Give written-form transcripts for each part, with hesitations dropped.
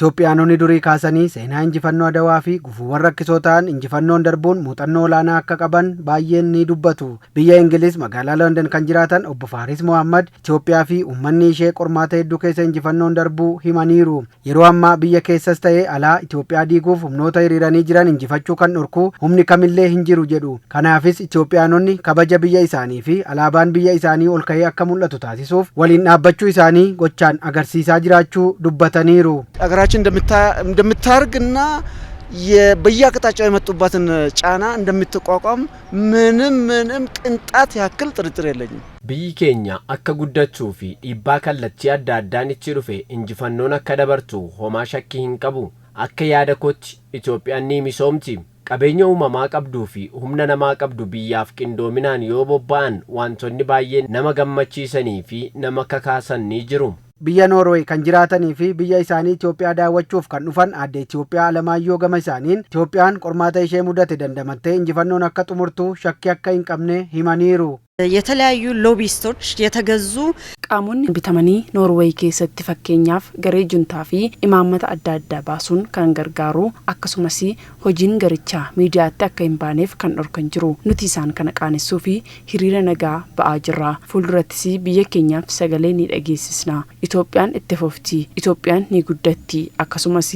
Itoophiyaanonni durii kaasanii seenaa injifannoo Adawaa fi gufuuwwan rakkisoo ta'an injifannoon darbuun muuxannoo olaanaa akka qaban baay'een ni dubbatu. Biyya Ingiliz magaalaa London kan jiraatan Obbo Faaris Mohammad Itoophiyaa fi uummanni ishee qormaata hedduu keessa injifannoon darbuu himaniiru. Yeroo ammaa biyya keessas ta'ee alaa Itoophiyaa diiguuf humnoota hiriiranii jiran injifachuu kan dhorku humni kamillee hin jiru jedhu. Kanaafis Itoophiyaanonni kabaja biyya isaanii fi alaabaan biyya isaanii ol ka'ee akka mul'atu taasisuuf waliin dhaabbachuu isaanii gochaan agarsiisaa jiraachuu dubbataniiru. ሀገራችን እንደምታርግና በየአቅጣጫው የመጡባትን ጫና እንደምትቋቋም ምንም ምንም ቅንጣት ያክል ጥርጥር የለኝም። Biyyi keenya akka guddattuu fi dhiibbaa kallattii adda addaan itti dhufe injifannoon akka dabartu homaa shakkii hin qabu. Akka yaada kootti Itoophiyaan ni misoomti. Qabeenya uumamaa qabduu fi humna namaa qabdu biyyaaf qindoominaan yoo bobba'an wantoonni baay'een nama gammachiisanii fi nama kakaasan ni jiru. Biyya Noorweey kan jiraatanii fi biyya isaanii Itoophiyaa daawwachuuf kan dhufan Aadde Itoophiyaa Alamaayyoo gama isaaniin Itoophiyaan qormaata ishee mudate dandamattee injifannoon akka xumurtu shakkii akka hin qabne himaniiru. የተለያዩ ሎቢስቶች የተገዙ Qaamonni bitamanii Noorweey keessatti, fakkeenyaaf garee juntaa fi imaammata adda addaa baasuun kan gargaaru, akkasumas hojiin garichaa miidiyaatti akka hin baaneef kan dhorkan jiru. Nuti isaan kana qaanessuu fi hiriira nagaa ba'aa jirra. Fuuldurattis biyya keenyaaf sagalee ni dhageessisna. Itoophiyaan itti fufti, Itoophiyaan ni guddatti, akkasumas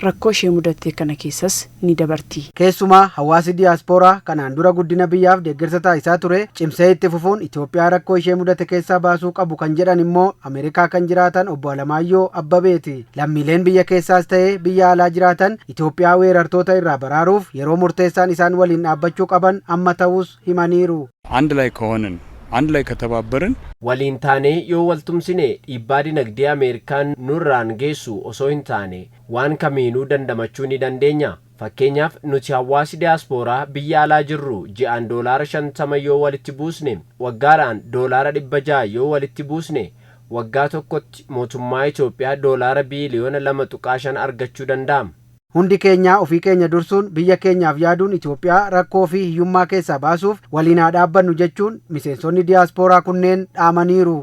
rakkoo ishee mudatte kana keessas ni dabarti. Keessumaa hawaasi diyaaspooraa kanaan dura guddina biyyaaf deeggarsa taasisaa ture cimsee itti fufuun Itoophiyaa rakkoo ishee mudate keessaa baasuu qabu kan jedhan immoo Ameerikaa kan jiraatan Obbo Alamaayyoo Abbabeeti. Lammiileen biyya keessaas ta'ee biyya alaa jiraatan Itoophiyaa weerartoota irraa baraaruuf yeroo murteessaan isaan waliin dhaabbachuu qaban amma ta'us himaniiru. አንድ ላይ ከሆንን፣ አንድ ላይ ከተባበርን Waliin taanee yoo waltumsine dhiibbaa dinagdee Ameerikaan nurraan geessu osoo hin taane waan kamiinuu dandamachuu ni dandeenya. Fakkeenyaaf, nuti hawaasi diyaaspooraa biyya alaa jirru ji'aan $50 yoo walitti buusne, waggaadhaan $600 yoo walitti buusne, waggaa tokkotti mootummaa Itoophiyaa $2.5 biiliyoona argachuu danda'ama. Hundi keenya ofii keenya dursuun biyya keenyaaf yaaduun Itoophiyaa rakkoo fi hiyyummaa keessaa baasuuf waliin haa dhaabbannu jechuun miseensonni diyaaspooraa kunneen dhaamaniiru.